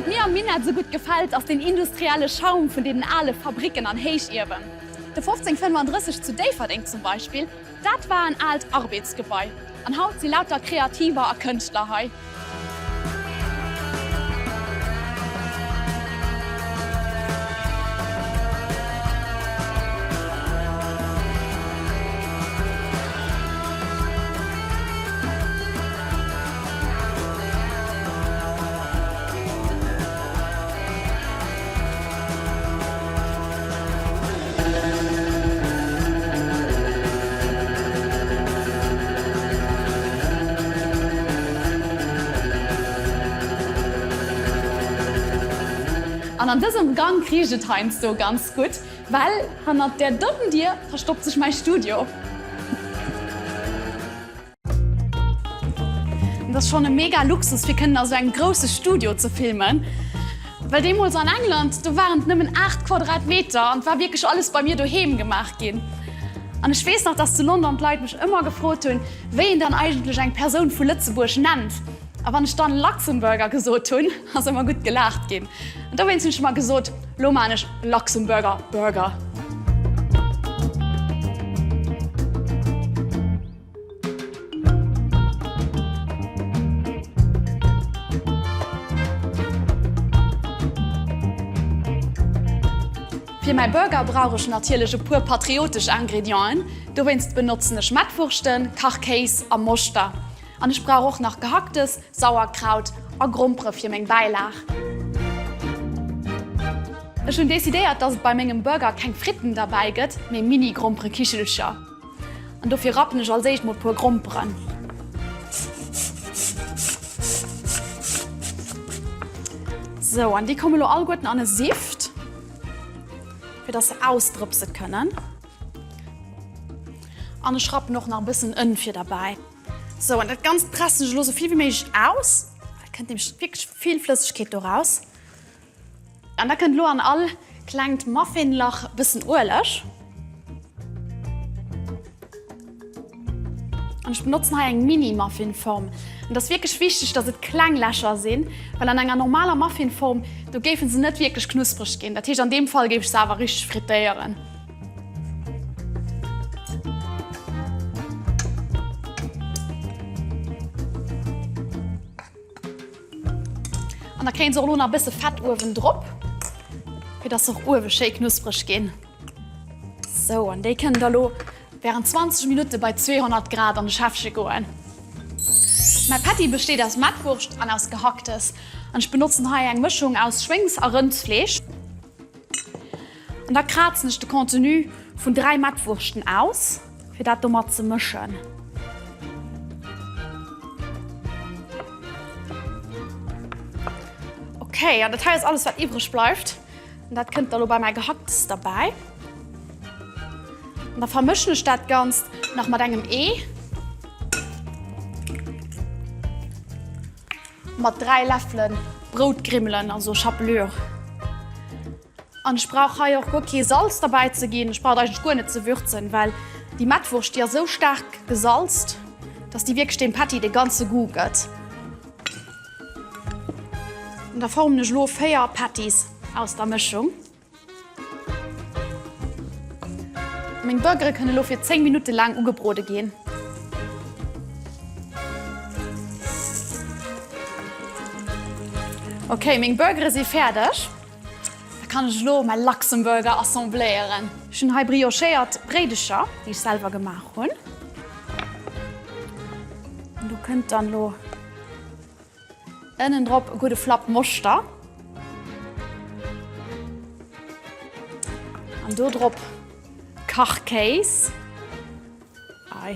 Wat mir am Minett esou gutt gefält, ass deen industrielle Charme vun deenen ale Fabricken an Héichiewen. De 1535 zu Déifferdeng zum Beispill, dat war en aalt Arbeetsgebai. An haut si lauter Kreativer a Kënschtler hei. An an dësem Gank richt et heiansdo ganz gutt, well hannert där doten Dier verstoppt sech mäi Studio. Et ass schonn e mega Luxus fir kënnen a sou engem grousse Studio ze filmen, well deemools an England, do waren et nëmmen 8 Quadratmeter an et war wierklech alles bei mir doheem gemaach ginn. An ech weess nach, dass zu London d'Leit mech ëmmer gefrot hunn, wéi een dann eigentlech eng Persoun vu Lëtzebuerg nennt. A wann ech dann Luxemburger gesot hunn, ass ëmmer gutt gelaacht ginn. An dowéinst hunn ech ëmmer gesot, lo maan ech Luxemburger Burger. Fir mäi Burger brauch ech natierlech e puer patriotesch Ingredienten. Dowéinst benotzen ech Mettwurschten, Kachkéis a Moschter. An ech brauch och nach Gehacktes, Sauerkraut a Grompere fir meng Bäilag. Ech hunn decidéiert, dass et bei mengem Burger keng Fritten derbäi gëtt, mee Mini-Gromperekichelcher. An dofir rappen ech als éischt mol puer Gromperen. Sou, an déi komme lo alleguerten an e Sift, fir dass se ausdrëpse kënnen. An ech rappen och nach e bëssen Ënn fir derbäi. Sou, an dat Ganzt pressen ech elo sou vill wéi méiglech aus. Da kënnt nämlech wierklech vill Flëssegkeet do raus. An da kënnt elo an all klengt Muffinlach e bëssen Ueleg. An ech benotzen hei eng Mini-Muffinform. An et ass wierklech wichteg, dass et kleng Lächer sinn, well an enger normaler Muffinform, do géife se net wierklech knuspreg ginn. Dat heescht, an deem Fall géif ech se awer richteg frittéieren. An da kréien se och elo nach e bësse Fett uewen drop, fir dass se och uewe schéi knuspreg ginn. Sou, an déi kënnen da lo während 20 Minutte bei 200 Grad an de Schäffche goen. Mäi Patty besteet aus Mettwurscht an aus Gehacktes an ech benotzen hei eng Mëschung aus Schwéngs a Rëndsfleesch. An da krazen ech de Contenu vun 3 Mettwurschten aus, fir dat domat ze mëschen. Ok, an dat hei ass alles wat iwwreg bleift. An dat kënnt da lo bei mäi Gehacktes derbäi. An da vermëschen ech dat Ganzt nach mat engem Ee. Mat 3 Läffelen Broutgrimmelen, also Chapelure. An ech brauch hei och guer kee Salz derbäi ze ginn. Ech brauch et eigentlech guer net ze würzen, well déi Mettwurscht, déi ass esou staark gesalzt, dass déi wierklech deem Patty de ganze Goût gëtt. An da formen ech elo 4 Patties aus der Mëschung. Meng Burgere kënne lo fir 10 Minutte laang ugebrode ginn. Ok, meng Burgere si fäerdeg. Da kann ech elo mäi Luxemburger assembléieren. Ech hunn hei briochéiert Bréidecher, déi ech selwer gemaach hunn. An do kënnt dann elo Ënnen drop e gudde Flapp Moschter. An do drop Kachkéis. Ei.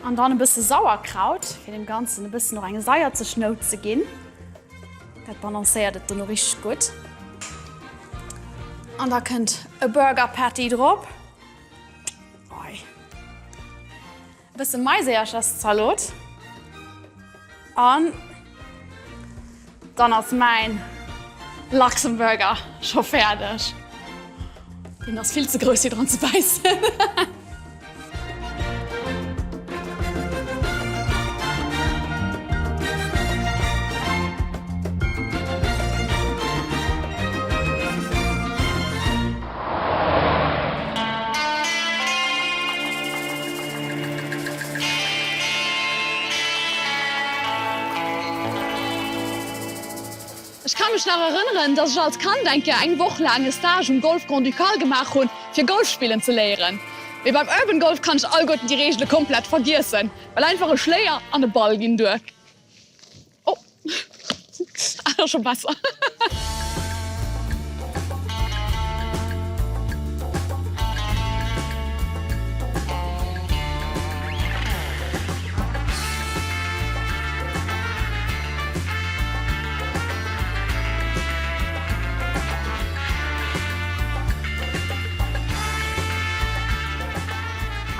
An dann e bësse Sauerkraut, fir dem Ganzen e bëssen och eng saierzeg Nout ze ginn. Dat balancéiert et dono richteg gutt. An da kënnt e Burger Patty drop. Ei. E bësse Maiséiercherszalot. An dann ass mäin Luxemburger scho fäerdeg. Deen ass vill ze grouss fir dran ze bäissen. Ech ka mech nach erënneren, dass ech als Kand eng Kéier eng Woch laang e Stage um Golf Grand-Ducal gemaach hunn, fir Golf spillen ze léieren. Mee beim Urban Golf kann ech alleguerten déi Reegele komplett vergiessen, well einfach e Schléier an e Ball ginn duer. Oh, dat ass scho besser.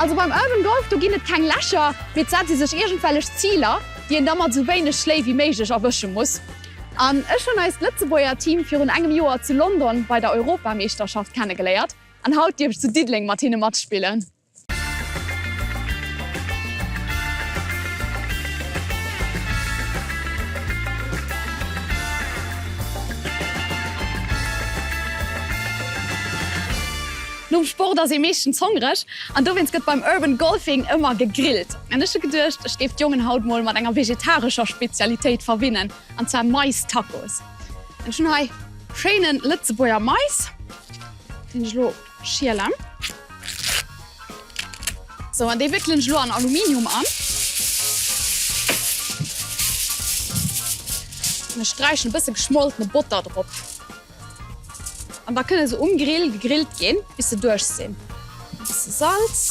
Also beim Urban Golf, do ginn et keng Lächer, mee et setze sech iergendwellech Ziler, déi een da mat esou wéineg Schléi wéi méiglech erwësche muss. An ech hunn eist Lëtzebuerger Team virun engem Joer zu London bei der Europameeschterschaft kennegeléiert an haut dierf ech zu Diddeleng mat hinne matspillen. Nom Sport ass ee meeschtens hongreg an dowéinst gëtt beim Urban Golfing ëmmer gegrillt. An ech hu geduecht, ech géif d'Jongen haut mol mat enger vegetarescher Spezialitéit verwinnen, an zwar Mais-Tacos. Ech hunn hei schéine Lëtzebuerger Mais, deen ech elo schielen. Sou, an déi wéckelen ech elo an Aluminium an. An ech sträichen e bësse geschmoltene Botter drop. An da kënne se um Grill gegrillt ginn, bis se duerch sinn. E bësse Salz.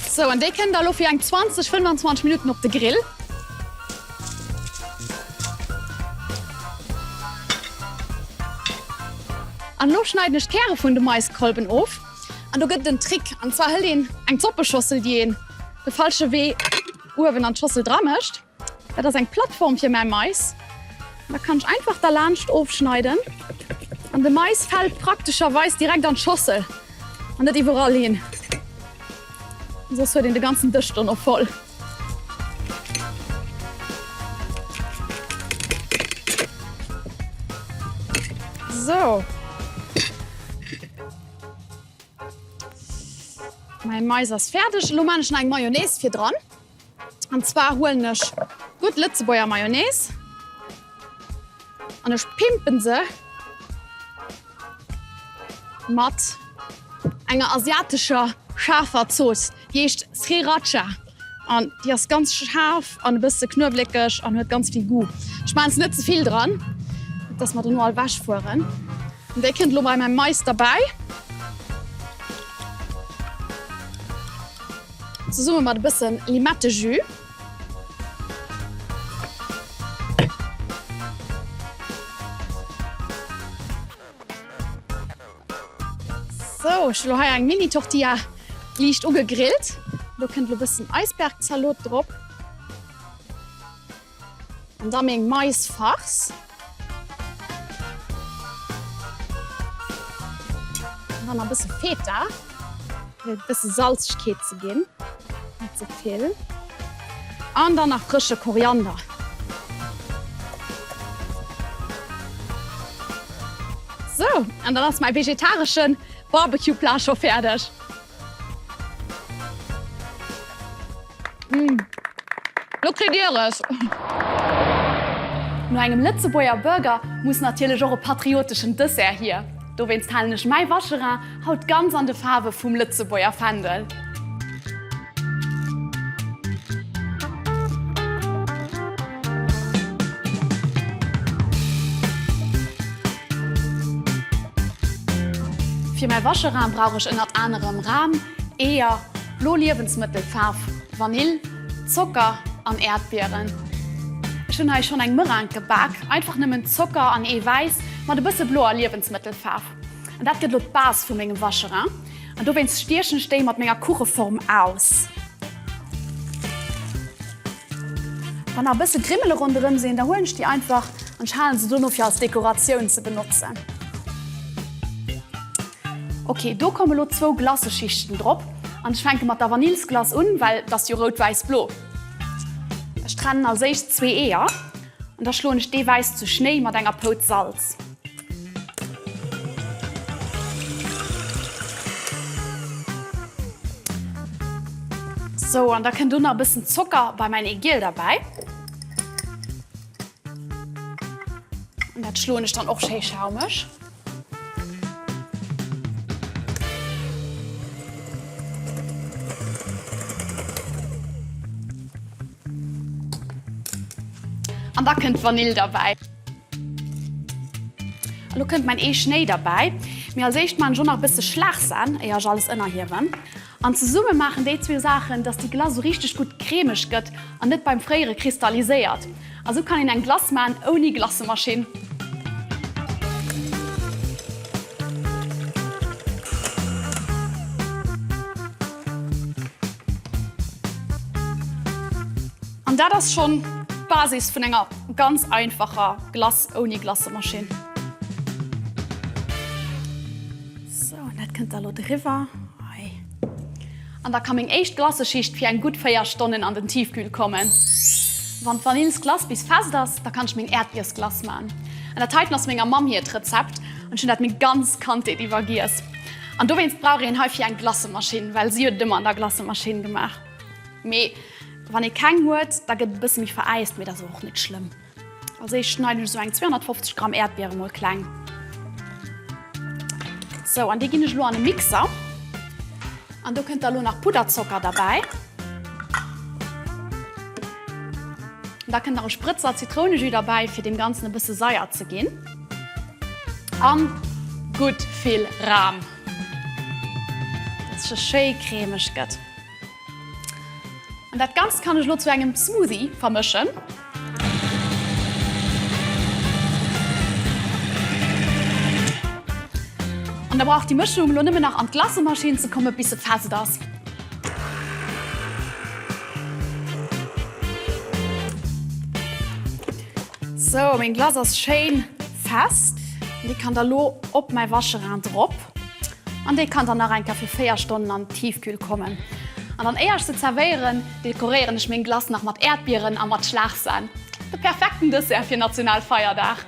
Sou, an déi kënnen da elo fir eng 20, 25 Minutten op de Grill. An elo schneiden ech d'Käre vun de Maiskolben of. An do gëtt et en Trick, an zwar hëlt een eng Zoppeschossel, déi een de falsche Wee uewen an d'Schossel dra mécht. Dat ass eng Plattform fir mäi Mais. Da kann ech einfach derlaanscht ofschneiden an de Mais fält praktescherweis direkt an d'Schossel an net iwwerall hin. Soss huet een de ganzen Dësch dono voll. Sou. Mäi Mais ass fäerdeg. Elo maan ech nach eng Mayonnaise fir dran. An zwar huelen ech gutt Lëtzebuerger Mayonnaise an ech pimpen se mat enger asiatescher schaarfer Zooss. Déi heescht Sriracha an déi ass ganz schaarf an e bësse knuewelekeg an huet ganz vill Goût. Ech maachen se net ze vill dran, net dass mer dono all wech fueren. An déi kënnt elo bei mäi Mais derbäi. Zesumme mat e bëssen Limettejus. Sou, ech hu lo hei eng Mini-Tortilla liicht ugegrillt. Do kënnt lo bëssen Eisbergzalot drop. An da meng Maisfarce. An dann nach e bësse Feta, fir e bësse Salzegkeet ze ginn, net ze vill. An dann nach frësche Koriander. Sou, an dann ass mäi vegetaresche Barbecue-Plat scho fäerdeg. Lo kritt Dir es! No engem Lëtzebuerger Burger muss natierlech och e patrioteschen Dessert hier. Dowéinst halen ech mäi Vacherin haut ganz an de Faarwe vum Lëtzebuerger Fändel. Fir mäi Vacherin brauch ech ënnert anerem Ram, Eeër, blo Liewensmëttelfaarf, Vanill, Zocker an Äerdbieren. Ech hunn hei schonn eng Meringue gebak, einfach nëmmen Zocker an Eewäiss mat e bësse bloer Liewensmëttelfaarf. An dat gëtt elo d'Base vu mengem Vacherin. An dowéinst stiechen ech déi mat menger Kucheform aus. Wann nach e bësse Grimmele ronderëm sinn, da huelen ech déi einfach an ech halen se dono fir als Dekoratioun ze benotzen. Ok, do komme lo zwou Glaceschichten drop an ech fänke mat der Vanillsglace un, well et ass jo rout-wäiss-blo. Ech trennen als éischt zwee Eeër an da schloen ech d'Eewäiss zu Schnéi mat enger Pouz Salz. Sou, an da kënnt do nach e bëssen Zocker bei mäin Eegiel derbäi. An dat schloen ech dann och schéi schaumeg. An da kënnt d'Vanill derbäi. Elo kënnt mäin Ee Schnéi derbäi. Mee als éischt maan ech och nach e bësse Schlagsahn, éier ech alles ënnerhiewen. An zesumme maachen déi zwou Saachen, dass déi Glace sou richteg gutt cremeg gëtt an net beim Fréiere kristalliséiert. A sou kann een eng Glace maan ouni Glacemaschinn. An dat ass schonn d'Basis vun enger ganz einfacher Glace ouni Glacemaschinn. Sou, an dat kënnt da lo driwwer. Hei. An da ka meng éischt Glaceschicht fir eng gutt 4 Stonnen an den Tiefkühl kommen. Wann d'Vanillsglace bis fest ass, da kann ech meng Äerdbiersglace man. An dat heiten ass menger Mamm hiert Rezept an ech hunn dat meng ganz Kandheet iwwer giess. An dowéinst brauch een heifir eng Glacemaschinn, well si huet et ëmmer an der Glacemaschinn gemaach. Mee wann ee keng huet, da gëtt et e bësse méi veräist, mee dat ass och net schlëmm. Als éischt schneiden ech esou eng 250 Gramm Äerdbiere mol kleng. Sou, an déi ginn ech elo an e Mixer. An do kënnt da lo nach Pudderzocker derbäi. An da kënnt nach e Sprëtzer Zitrounejus derbäi, fir deem Ganzen e bësse Saier ze ginn. An gutt vill Ram, dass se schéi cremeg gëtt. An dat Ganzt kann ech elo zu engem Smoothie vermëschen. An da brauch déi Mëschung elo nëmmen nach an d'Glacemaschinn ze komme bis se fest ass. Sou, meng Glace ass schéin fest. Déi kann da lo op mäi Vacherin drop. An déi kann dann nach eng Kéier fir 4 Stonnen an d'Tiefkühl kommen. An dann éier ech se zerwéieren, dekoréieren ech meng Glace nach mat Äerdbieren a mat Schlagsahn. De perfekten Dessert fir Nationalfeierdag!